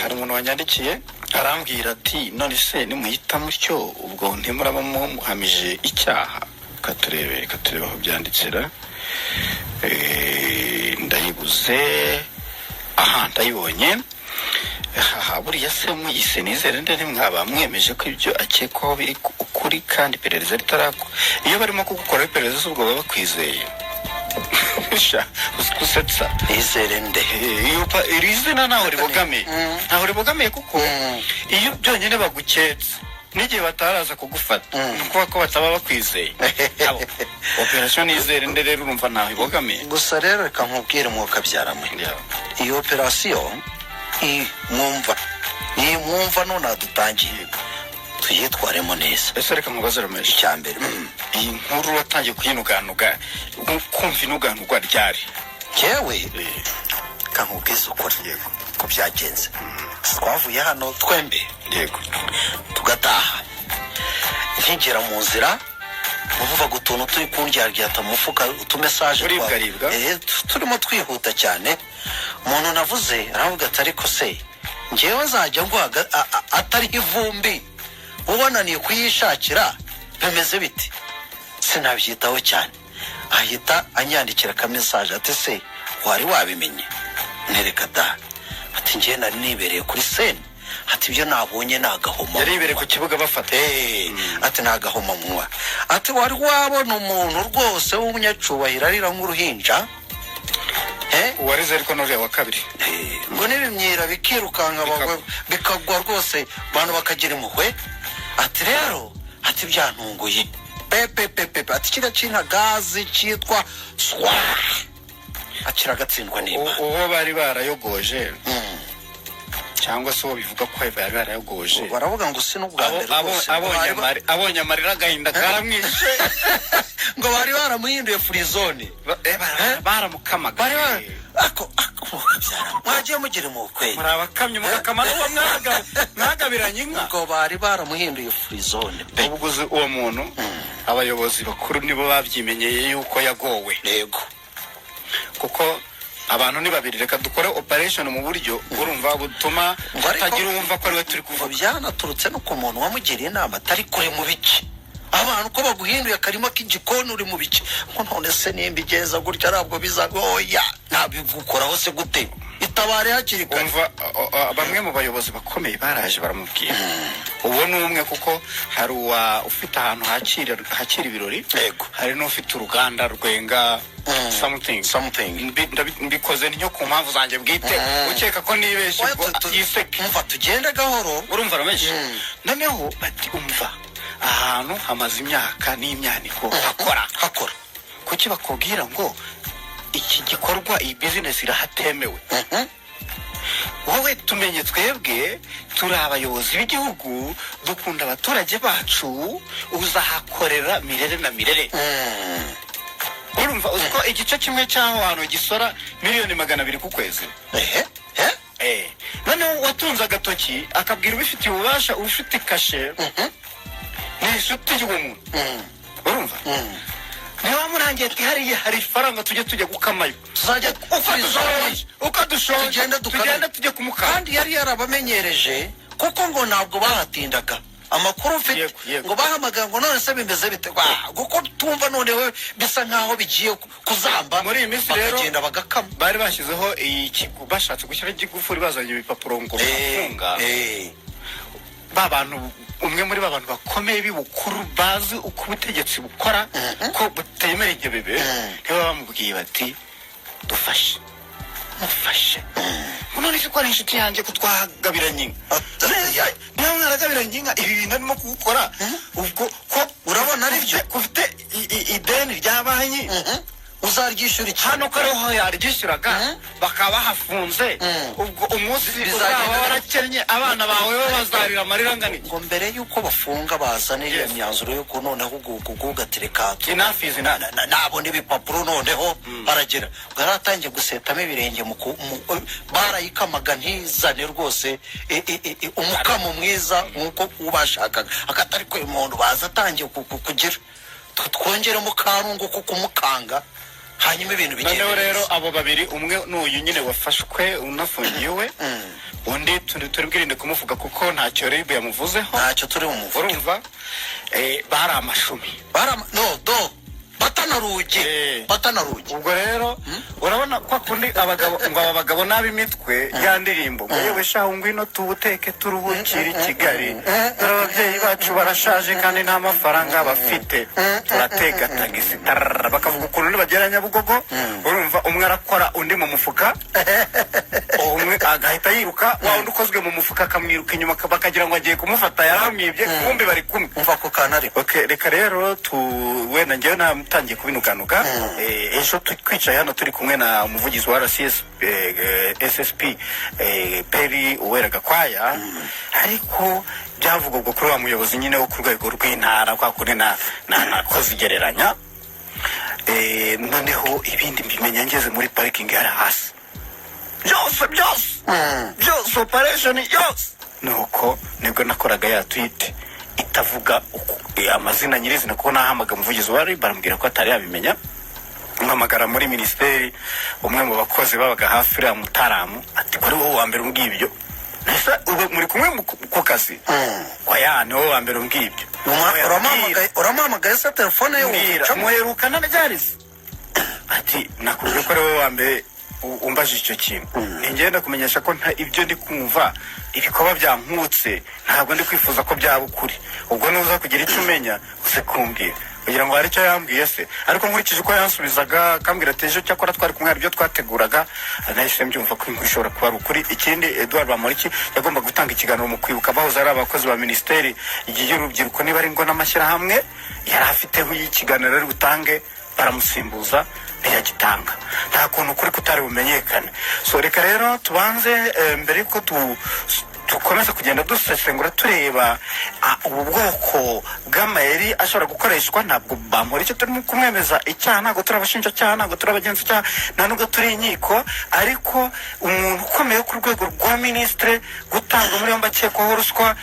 Hari umuntu wanyandikiye arambwira ati: "None se nimuhita mutyo, ubwo ntimuraba muhamije icyaha?" Reka turebe, reka turebe aho byanditsera. Ndayibuze. Aha ndayibonye. Haha, buriya se muyise nizere nde, ntimwaba mwemeje ko ibyo akekwaho biri ukuri kandi iperereza ritarakwa? Iyo barimo kugukoraho iperereza, ubwo baba bakwizeye. Sha, uzi ko usetsa. Nizere nde? Iyo iri zina ntaho ribogamiye, ntaho ribogamiye, kuko iyo byonyine baguketse n'igihe bataraza kugufata, ni ukuvuga ko bataba bakwizeye. Abo, operasiyo nizere nde rero, urumva ntaho ibogamiye. Gusa rero reka nkubwire, mwuka byaramwe, iyi operasiyo mwumva, iyi mwumva none dutangiye, tuyitwaremo neza. Ese reka nkubaze, Ramesh. Icya mbere, Iyi nkuru watangiye kuyinuganuga, kumva inuganugwa ryari? Njyewe reka nkubwize ukuri ko byagenze. Twavuye hano twembi, tugataha. Nkigera mu nzira, uvuga utuntu turi kundyaryata mu mufuka, utumessage. Uribwaribwa? Turimo twihuta cyane. Umuntu navuze aravuga ati: "Ariko se ngewe nzajya nguhaga atariho ivumbi, ubonaniye kuyishakira, bimeze bite?" Sinabyitaho cyane. Ahita anyandikira akamessage ati: "Se wari wabimenye?" Ntereka da. Ati: "Ngewe nari nibereye kuri scène." Ati: "Ibyo nabonye ni agahoma." Yari yibereye ku kibuga bafata. Ati: "Ni agahomamunwa." Ati: "Wari wabona umuntu rwose w'umunyacubahiro arira nk'uruhinja?" Uwarize ariko n'uriya wa kabiri. Ngo n'ibimyira bikirukanka, bikagwa rwose, abantu bakagira impuhwe. Ati rero, ati: "Byantunguye pepepepepe." Ati: "Kiriya cy'intagazi cyitwa swa akira agatsindwa n'Imana." Uwo bari barayogoje, cyangwa se uwo bivuga ko bari barayogoje. Baravuga ngo si n'ubwa mbere rwose ngo Abonye amarira, agahinda karamwishe. Ngo bari baramuhinduye free zone. Baramukamaga. Bari bara ako mwagiye mugira impuhwe. Muri abakamyi, mugakama n'uwo mwagabiranye inka. Ngo bari baramuhinduye free zone pe. Ubwo uzi uwo muntu, abayobozi bakuru nibo babyimenyeye yuko yagowe. Kuko abantu ni babiri, reka dukore operation mu buryo urumva butuma Ngo hatagira uwumva ko ariwe turi ngo kuvuga. Byanaturutse no ku muntu wamugiriye inama atari kure mu biki, abantu ko baguhinduye akarima k'igikoni, uri mu biki? Ngo none se nimba igeza gutya, ntabwo bizagoya, ntabigukoraho se gute? Itabare hakiri kare. Umva, bamwe mu bayobozi bakomeye baraje baramubwira. Uwo ni umwe, kuko hari uwa ufite ahantu hakira ibirori, hari n'ufite uruganda rwenga something. Something. Mbikoze ntyo ku mpamvu zanjye bwite. Ukeka ko nibeshye, Oya, ubwo yiseke. Umva, tugende gahoro. Urumva, Ramesh, noneho bati: "Umva, ahantu hamaze imyaka n'imyaniko hakora." Hakora. Kuki bakubwira ngo iki gikorwa, iyi bizinesi irahatemewe? Wowe tumenye, twebwe turi abayobozi b'igihugu, dukunda abaturage bacu, uzahakorera mirere na mirere. Urumva, uzi ko igice kimwe cy'aho hantu gisora miliyoni 200 ku kwezi? Ehe eh? Noneho watunze agatoki akabwira ubifitiye ububasha, ufite kashe, ni inshuti y'uwo muntu. Urumva, niba wamurangiye ati: "Hariya hari ifaranga, tujye tujya gukamayo." Tuzajya ukadushoje, ukadushoje. Tugende dukame. Tugende tujye kumukama. Kandi yari yarabamenyereje, kuko ngo ntabwo bahatindaga, amakuru mfite. Yego, yego. Ngo bahamagaye ngo: "None se bimeze bite?" Kuko tumva noneho bisa nkaho bigiye kuzamba. Muri iyi minsi rero bakagenda bagakama. Bari bashyizeho ikigo, bashatse gushyiraho igigufuri, bazanye ibipapuro ngo barafunga ba bantu. Umwe muri ba bantu bakomeye b'ibukuru, bazi uko ubutegetsi bukora, ko butemera inkebebe, niba bamubwiye bati: "Dufashe, mufashe." None se ko ari inshuti yanjye, ko twagabiranye inka? Niba mwaragabiranye inka, ibi bintu arimo kuwukora, ubwo ko Urabona ari byo? ko ufite ideni rya banki, Uzaryishyura iki? Hano ko ariho yaryishyuraga, bakaba bahafunze, ubwo umunsi Bizagenda uzaba warakennye, abana bawe bo bazarira amarira angana iki? Ngo mbere y'uko bafunga, bazana iriya myanzuro yo ku noneho ugatereka. Enough is enough. Nabona ibipapuro noneho aragera, ngo yari atangiye gusetamo ibirenge barayikamaga ntizane rwose umukamo mwiza nk'uko ubashakaga. Akatari ko uyu muntu baza atangiye kugira twongeremo karungu ko kumukanga, hanyuma. Hanyuma ibintu bigende Noneho rero neza. Abo babiri, umwe ni uyu nyine wafashwe unafungiwe, undi turi bwirinde kumuvuga kuko ntacyo RIB yamuvuzeho. Ntacyo turi bumuvuge. Urumva, bari amashumi. No do batanarugi. Batanarugi. Ubwo rero urabona kwa kundi abagabo ngo aba bagabo n'ab'imitwe, ya ndirimbo ngo "Yewe shahu, ngwino tuwuteke turuhukire i Kigali, dore ababyeyi bacu barashaje kandi nta mafaranga bafite, turatega tagisi tarara," bakavuga ukuntu nibagera Nyabugogo, urumva umwe arakora undi mu mufuka, umwe agahita yiruka, wa wundi ukozwe mu mufuka akamwiruka inyuma, bakagira ngo agiye kumufata yaramwibye, kumbe bari kumwe. Umva ako kantu ariko. Okay, reka rero tu wenda njyewe natangiye kubinuganuga. Ejo twicaye hano turi kumwe na umuvugizi wa RCS, SSP Peri Uwera Gakwaya, ariko byavugwaga kuri wa muyobozi nyine wo ku rwego rw'intara, kwa kundi na nakoze igereranya. Noneho ibindi mbimenya ngeze muri parikingi yari hasi, byose byose byose, operation yose. Nuko nibwo nakoraga ya tweet itavuga amazina nyirizina, kuko nahamagara umuvugizi wa RIB barambwira ko atari yabimenya, mpamagara muri minisiteri, umwe mu bakozi babaga hafi, uriya mutaramu, ati "Kuri wowe wa mbere umbwiye ibyo." Ese ubu muri kumwe ku kazi? Oya, ni wowe wa mbere umbwiye ibyo. Oya, Uramuhamagaye se telefone ye mbwira. wumva? Muherukana ryarize? Ati "Nakubwiye ko ari wowe wa mbere umbajije icyo kintu." Ningenda kumenyesha ko nta ibyo ndi kumva, ibikorwa byankutse, ntabwo ndi kwifuza ko byaba ukuri. Ubwo nuza kugira icyo umenya uze kumbwira. Kugira ngo hari icyo yambwiye se? Ariko nkurikije uko yansubizaga, akambwira ati "Ejo cyakora twari kumwe, hari ibyo twateguraga," nahise mbyumva ko inkuru ishobora kuba ari ukuri. Ikindi, Edouard Bamporiki yagombaga gutanga ikiganiro mu kwibuka bahoze ari abakozi ba minisiteri y'urubyiruko, niba ari ngo n'amashyirahamwe, yari afiteho ikiganiro ari butange, baramusimbuza ntiyagitanga. Nta kuntu ukuri kutari bumenyekane. So reka rero tubanze, mbere yuko dukomeza kugenda dusesengura tureba ubu bwoko bw'amayeri ashobora gukoreshwa. Ntabwo bamura icyo turimo kumwemeza icyaha, ntabwo turi abashinjacyaha, ntabwo turi abagenzacyaha, nta nubwo turi inkiko, ariko umuntu ukomeye ku rwego rwa minisitire gutanga muri yombi akekwaho ruswa,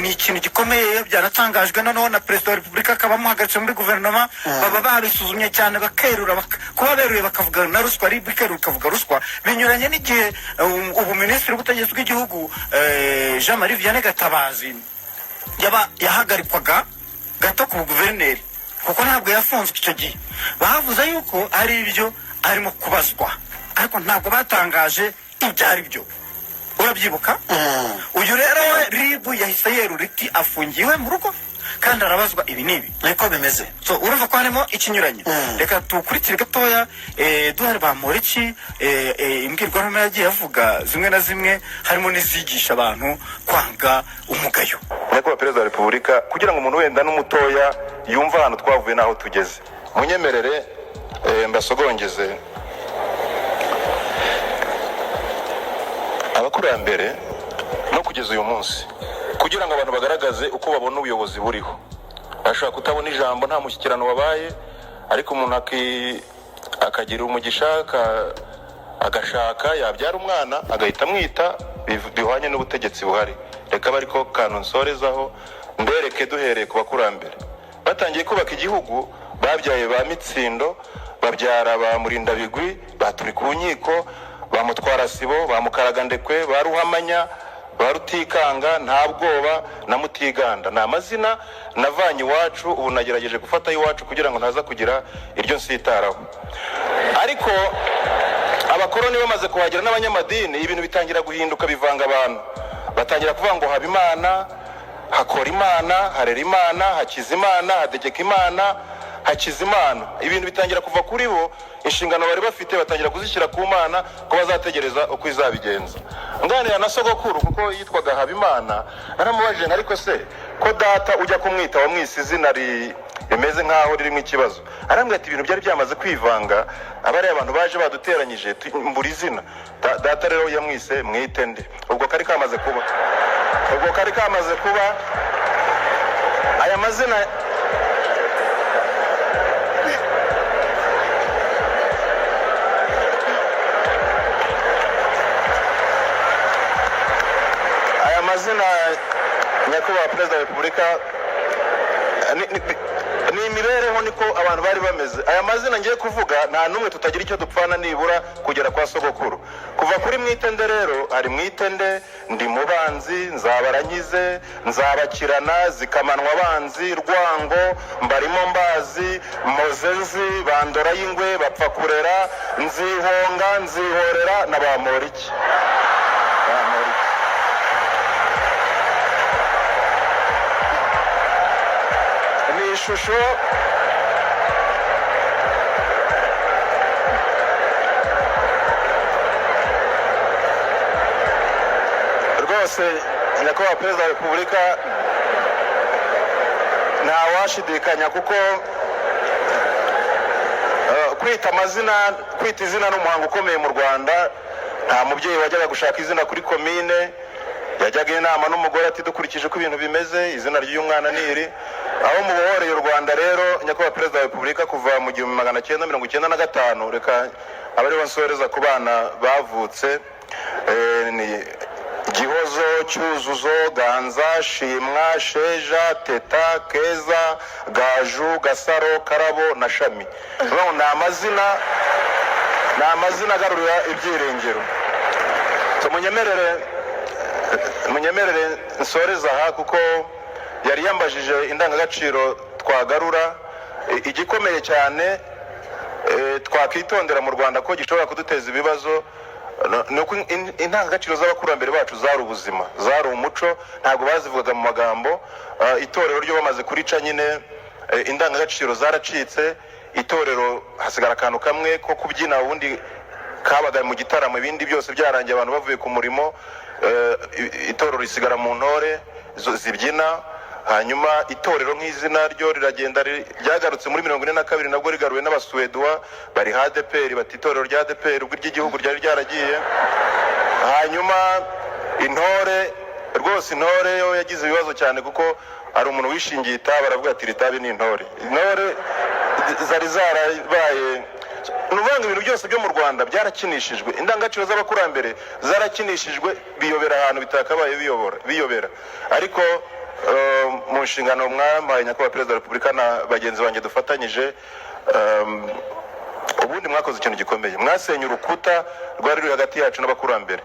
ni ikintu gikomeye. Iyo byanatangajwe noneho na Perezida wa Repubulika akaba amuhagaritse muri guverinoma, baba babisuzumye cyane bakerura, kuba beruye bakavuga na ruswa, RIB ikerura ikavuga ruswa, binyuranye n'igihe ubu minisitiri w'ubutegetsi bw'igihugu, Jean Marie Vianney Gatabazi, yaba yahagarikwaga gato ku buguverineri, kuko ntabwo yafunzwe icyo gihe. Bavuze yuko ari ibyo arimo kubazwa, ariko ntabwo batangaje ibyo ari byo. Urabyibuka? Uyu rero we RIB yahise yerura iti "Afungiwe mu rugo kandi arabazwa ibi n'ibi." Niko bimeze. So urumva ko harimo ikinyuranyo. Reka tukurikire gatoya Edouard Bamporiki, imbwirwaruhame yagiye avuga zimwe na zimwe, harimo n'izigisha abantu kwanga umugayo. Nyakubahwa Perezida wa Repubulika, kugira ngo umuntu wenda n'umutoya yumve ahantu twavuye n'aho tugeze, munyemerere mbasogongeze abakurambere no kugeza uyu munsi, kugira ngo abantu bagaragaze uko babona ubuyobozi buriho. Bashobora kutabona ijambo, nta mushyikirano wabaye, ariko umuntu akagira umugisha agashaka, yabyara umwana agahita amwita bihwanye n'ubutegetsi buhari. Reka abe ariko kantu nsorezaho, mbereke duhereye ku bakurambere batangiye kubaka igihugu. Babyaye ba Mitsindo, babyara ba Murindabigwi, ba Turi ku nkiko, ba Mutwarasibo, ba Mukaragandekwe, ba Ruhamanya, ba Rutikanga, nta bwoba na Mutiganda. Ni amazina navanye iwacu, ubu nagerageje gufata iwacu kugira ngo ntaza kugira iryo nsitaraho. Ariko abakoroni bamaze kuhagera n'abanyamadini, ibintu bitangira guhinduka, bivanga abantu, batangira kuvuga ngo haba Imana, hakora Imana, harera Imana, hakiza Imana, hategeka Imana, hakiza Imana. Ibintu bitangira kuva kuri bo, inshingano bari bafite batangira kuzishyira ku Mana, ko bazategereza uko izabigenza. Nganira na sogokuru, kuko yitwaga Habimana, naramubajije nti "Ariko se ko data ujya kumwita wamwise izina rimeze nk'aho ririmo ikibazo?" Arambwira ati "Ibintu byari byamaze kwivanga, aba ari abantu baje baduteranyije, mbura izina." Data rero yamwise mwite nde? Ubwo kari kamaze kuba, ubwo kari kamaze kuba aya mazina. Aya mazina, Nyakubahwa Perezida wa Repubulika, Ni imibereho, niko abantu bari bameze. Aya mazina ngiye kuvuga, nta n'umwe tutagira icyo dupfana nibura kugera kwa sogokuru. Kuva kuri Mwitende rero, hari Mwitende, ndi Mubanzi, Nzabaranyize, Nzabakirana, Zikamanwa abanzi, Rwango, Mbarimo Mbazi, Mozenzi, Bandora y'Ingwe, Bapfa Kurera, Nzihonga, Nzihorera na Bamporiki. Bamporiki. Ni ishusho rwose, nyakubahwa Perezida wa Repubulika, ntawashidikanya kuko kwita amazina, kwita izina ni umuhango ukomeye mu Rwanda. Nta mubyeyi wajyaga gushaka izina kuri komine, yajyaga inama n'umugore ati: "Dukurikije uko ibintu bimeze, izina ry'uyu mwana ni iri." Aho mubohoreye u Rwanda rero, nyakubahwa Perezida wa Repubulika, kuva mu 1995, reka abe ariho nsoreza ku bana bavutse, ni Gihozo, Cyuzuzo, Ganza, Shimwa, Sheja, Teta, Keza, Gaju, Gasaro, Karabo na Shami. Urabona, ni amazina agarurira ibyiringiro. Munyemerere, munyemerere nsoreze aha, kuko yari yambajije indangagaciro twagarura. Igikomeye cyane twakitondera mu Rwanda ko gishobora kuduteza ibibazo ni uko indangagaciro z'abakurambere bacu zari ubuzima, zari umuco, ntabwo bazivugaga mu magambo. Itorero ryo bamaze kurica nyine, indangagaciro zaracitse. Itorero hasigara akantu kamwe ko kubyina, ubundi kabaga mu gitaramo, ibindi byose byarangiye, abantu bavuye ku murimo. Itorero risigara mu ntore zibyina. Hanyuma itorero nk'izina ryo riragenda, ryagarutse muri 42, nabwo rigaruwe n'Abasuweduwa bari ADEPR, bati itorero rya ADEPR, ubwo iry'igihugu ryari ryaragiye. Hanyuma intore rwose, intore yo yagize ibibazo cyane, kuko hari umuntu wishingiye itabi, aravuga ati: "Iri tabi ni intore." Intore zari zarabaye, ni ukuvuga ngo ibintu byose byo mu Rwanda byarakinishijwe, indangagaciro z'abakurambere zarakinishijwe, biyobera ahantu bitakabaye biyobora biyobera. Ariko mu nshingano mwampaye, nyakubahwa Perezida wa Repubulika, na bagenzi banjye dufatanyije, ubundi mwakoze ikintu gikomeye, mwasenye urukuta rwari ruri hagati yacu n'abakurambere.